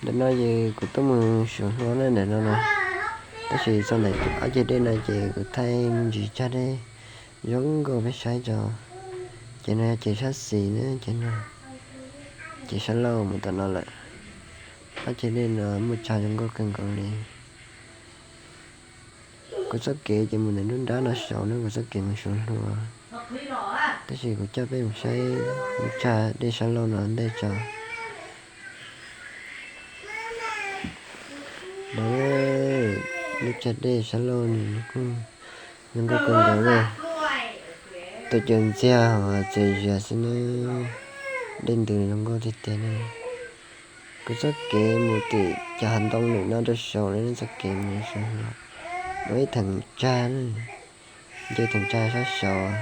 Ntawm no ces kuv tuaj mus suav hlua na ntawm no na, tab sis txog ntawm ob ceg dej no ces kuv thaij me ntsis tsag dej zoo nkauj peb saib tso. Ces no yog ces sab xis na, ces no ces sab laug mus tom no lawm. Ob ceg dej no muaj tsag zoo nkauj kawg nkaus li. Kuv txoj kev ces mus ntawm nruab nrab no saud na, kuv txoj kev mus suav hlua, tab sis kuv coj peb mus saib lub tsag dej sab laug no ntej tso. No, lub tsag dej sab laug nws kuj zoo nkauj kawg nkaus li. Tuaj cuag ntxiag hos txias zias xwb na, dej ntws zoo nkauj tiag tiag na. Kuv txoj kev mus tim cov hav ntoo lwm no rau saud li, txoj kev mus saud no, muaj ib theem tsag, nce theem tsag sab saud,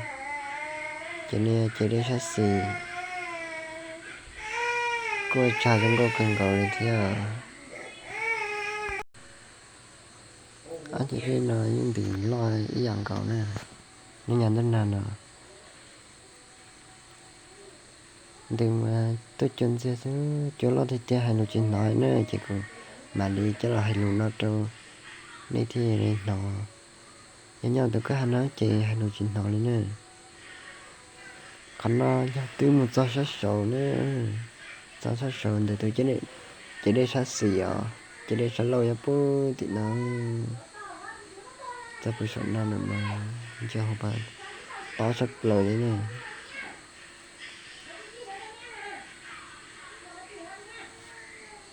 ces no ces dej sab xis, kuj tsag zoo nkauj kawg nkaus li thiab. Ob ceg dej no yeej ntws loj ib yam nkaus na, nyob nyob ntuj nag no. Ntws mas tuaj cuag ntxiag xwb, cua loj tiag tiag hais lus tsis hnov li na, ces kuv mam li coj los hais lus no rau nej thiaj li hnov. Yog nyob tus kwj ha no ces hais lus tsis hnov li na. Qhov no yog twb mus txog sab saud na, txog sab saud ntawm tus ces dej sab xis os, ces dej sab laug nyob puag tim no. Txog puag saum no lawm mas ntshe hu pas tob tshaj plaws li na.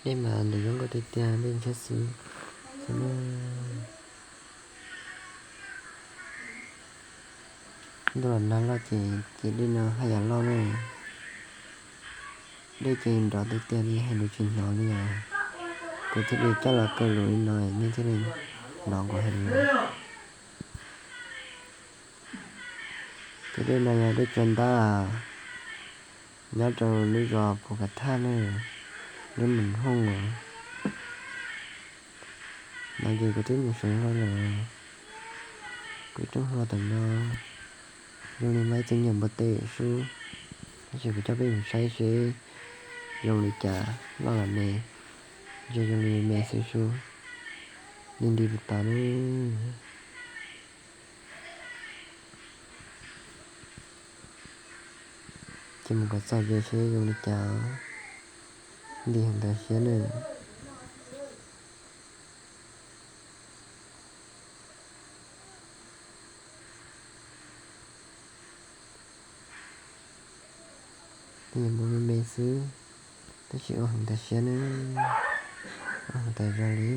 Dej mas ntws zoo nkauj tiag tiag, dej sab xis xwb na. Ntuj los nag loj ces ces dej no haj yam loj na. Dej ces nrov tiag tiag li hais lus tsis hnov li os. Kuv thiaj li coj los kaw lus li no nej thiaj li hnov kuv hais lus. Ces dej no yog dej tsaws ntab nyob rau lub zos Pus Kas Thaj na, lub nroog Hooj os. No ces kuv twb mus suav hlua lawm. Kuv ib rooj hlua tom no zoo li muaj ib txwg nyuag npua teb sub, tab sis kuv coj peb mus saib seb zoo li cas, loj los me, ntshe zoo li me xwb sub, nti nti tus tas na. Ces mus kom txog ces seb zoo li cas, nti heev ntawd siab na. Nti npua me me xwb, tab sis ua heev tas siab na, ua heev tas zog li,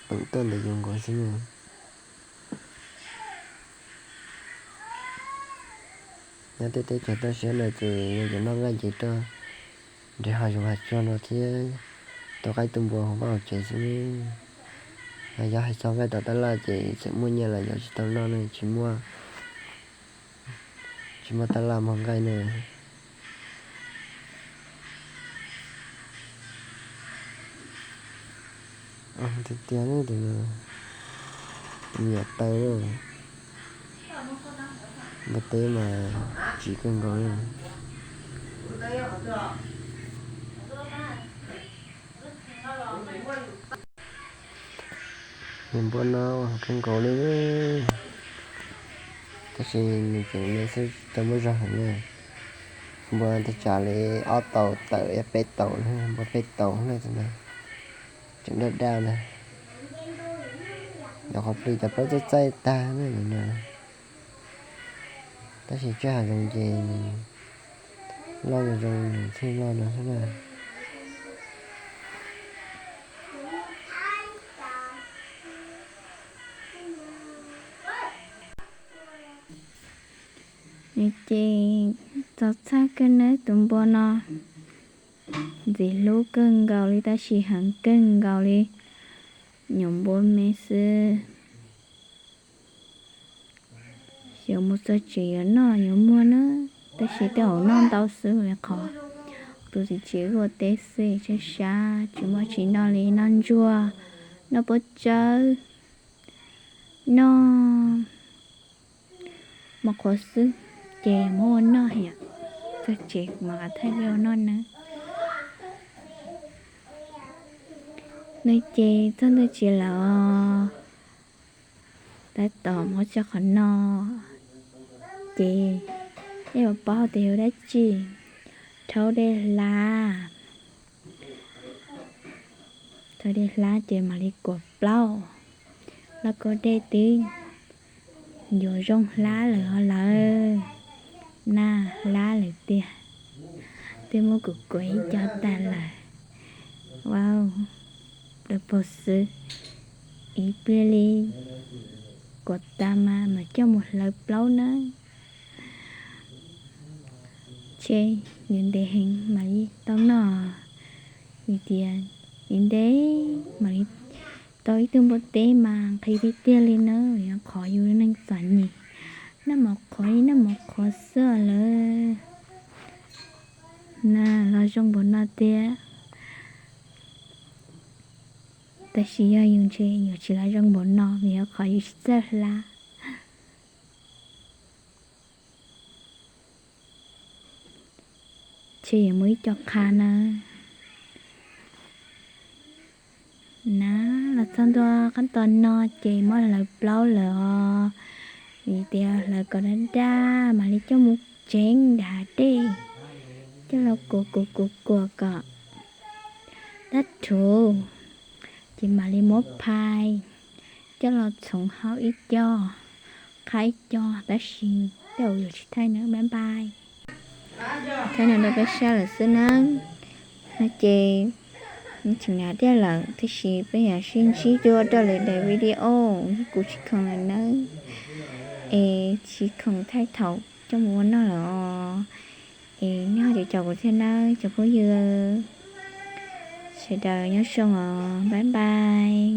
peem tuaj ntawm yus nkaus xwb na. Nyob tej teb chaws toj siab no ces yog yuav noj nqaij ces tuaj nrhiav hav zoov hav tsuag no thiab, tua qaib tua npua hauv vaj hauv tsev xwb. Yog hais txog nqaij tom tab laj ces txawm muaj nyiaj los yuav tsis tau noj ne, tsis muaj, tsis muaj tab laj muag nqaij ne. Tiag tiag, nyiam taw, npua teb mas tsis kawg nkaus li. Niag npua no ua kawg nkaus li, tab sis nws tseem me xwb tsis tau muaj zog heev na. Npua ntawd tsam li ob tau tawm yog peb tau na, npua peb tau na, tseem daj daj na. Yog qhov plig cov plaub txaij txaij tag na no. Tab sis tsaj hav zoov ces loj zoo zoo nws thiaj loj no xwb na. Nws ces txaus txhawj kawg na tus npua no, ntxim hlub kawg nkaus li tab sis heev kawg nkaus li, nyuam npua me xwb. Xyov mus txog tsev yuav noj los yuav muag na, tab sis tej zaum noj ntau xwb li qhov tus txiv tsev ua teb xwb tshaib sab tsis muaj tsis noj li, noj ntsuag, noj pob tsawb, noj mov qhuav xwb ces muab ua noj yom. Txog tsev mas thaij peb ua noj nawb. No ces txog ntuj tsis lawm os, tab tom muab tso qhov no, ces nej puas paub tias yog dab tsi? Rhaub dej hlab. Rhaub dej hlab ces mam li kuam plaub, lauj kaub dej twb yuav zoo hlab lawm os lawv. Na, hlab lawm tiag, twb muab kuv kuam ib co tag lawm. Wow, dawb paug xwb, ib pliag li kuam tas mas mam coj mus hlawv plaub nawb. Tshe, yus ntev heev mam li tau noj, vim tias ntev ntev mam li tau ib tug npua teb mas nqhis tiag tiag li na, vim qhov yus neeg txom nyem, noj mov qhuav li noj mov qhuav xwb lawm. Na, los zoo npaum no tiag. Tab sis yog yus ntshe yuav tsis los zoo npaum no vim yog qhov yus tsis txawj hlab. Ces yuav muaj ib co qha na. Na, los txog ntua qab tom no ces muab hlawv plaub lawm os. Vim tias hlawv kom daj daj mam li coj mus tsev nram hav dej, coj los kuam kuam kuam kuam kom daj rhuv, ces mam li muab phais coj los txhoov hau ib co, qha ib co, tab sis tej zaum yuav tsis thaij na, bye bye. Thaij no rau peb saib lawm xwb nawb. No ces tseem hnav dej lawm, tiam sis peb yuav sib ntsib dua rau lwm daim video, kuv tsis khoom lawm nawb. Es tsis khoom thaij thaum coj mus ua noj lawm os. Es nyob zoo, caum kuv thiab nawb cov phooj ywg. Sawv daws nyob zoo os, bye bye.